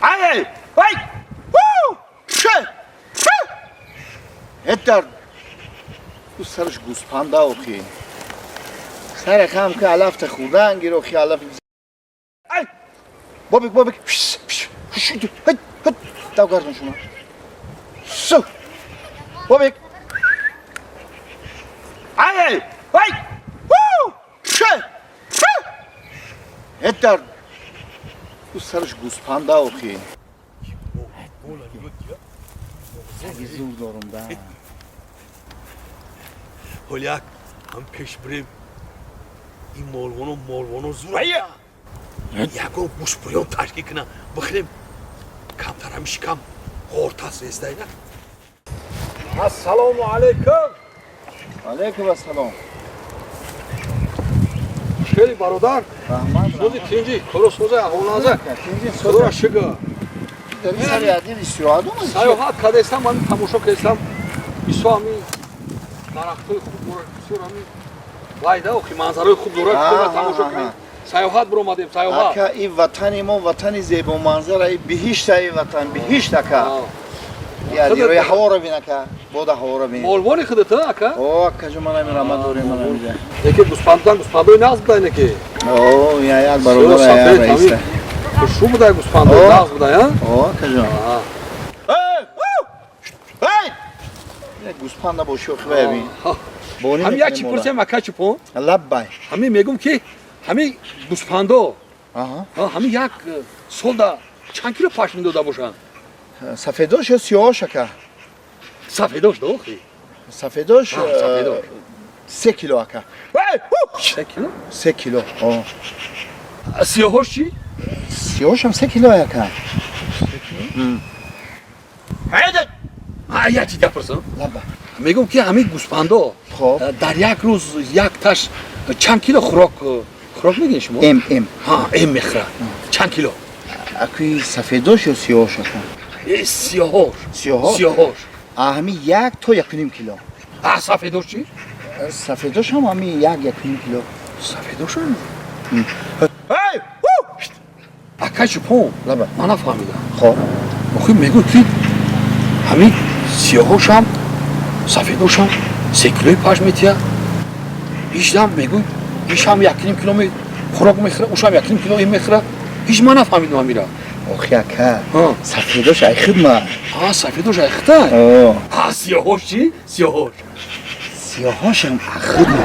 Ай! Ай! Ше! Дар ӯ сараш гӯспанда охи. Сара хам ки алафта хӯрдан гир охи алаф. Ай! Бобик, бобик. Дав гардон шумо. Су! Бобик. Ай! Ай! Ше! Дар ӯ сараш гӯспанда охи. Саги зур дорум да. Ҳоли як ҳам пеш бирем, ин молвоно зурая, ягон гӯшбурён ташкил кунам, бихӯрем, камтар ҳами шикам ғортас рестайна. Ассалому алайкум. Алайкум ассалом. Хеле бародар. Раҳмат. Сози, тинҷи, коро соза, аҳволназа? Тинҷи. Худоро шукр. Дар ин сари адил истироҳат омадӣ? Саёҳат кардастам, ҳамин тамошо кардастам. Бисёр ҳамин дарахтҳои хуб дорад, бисёр ҳамин вайда охи манзарои хуб дорад, тамошо кунем. Саёҳат биромадем, саёҳат. Ака, ин ватани мо ватани зебоманзара, и биҳишта, и ватан биҳишт, ака. Рӯи ҳаворо бин, ака, бода ҳаворо бин. Молвони худата, ака? О, акаҷо, ман ҳамин рамат дорем, ман ҳаминҷа. Яке гӯспандан, гӯспандои нағз буда инаки. О, я як бародар, я раиса. Хушу буда гӯспандои нағз буда, а? О, акаҷо. Эй! Гӯспанда боши, охи бин. Ҳамин як чи пурсем, ака Чупон? Лаббай. Ҳамин мегум ки ҳамин гӯспандо ҳамин як солда чанд кило пашм дода бошанд? Сафедош ё сиёҳош, ака? Сафедош да охи. Сафедош 3 кило, ака. 3 кило? 3 кило. Сиёҳош чӣ? Сиёҳошам 3 кило, ака. Як чи гапурсам. Мегум ки ҳамин гӯспандо дар як рӯз як таш чанд кило хӯрок мегӯед шумо? Эм, эм. Ҳа, эм мехӯрад. Чанд кило? Акуи сафедош ё сиёҳош, ака? Сиёҳош. Сиёҳош. Сиёҳош. Ҳами 1 то 1.5 кило. А сафедош чӣ? Сафедош ҳам ҳами 1, 1.5 кило. Сафедошам. Ака Чупон, ман нафаҳмидам. Хоб. Охи мегӯ ки ҳамин сиёҳошам сафедошам 3 килои пашм метиҳад, ҳичдам мегӯ ишам 1.5 кило хӯрок мехӯрад, ушам 1.5 кило ин мехӯрад. Ҳеҷ ман нафаҳмидам амира. Охи, ака, сафедош айхидма. А, сафедош айхида. А сиёҳош чӣ, сиёҳош? Сиёҳошам ахидма.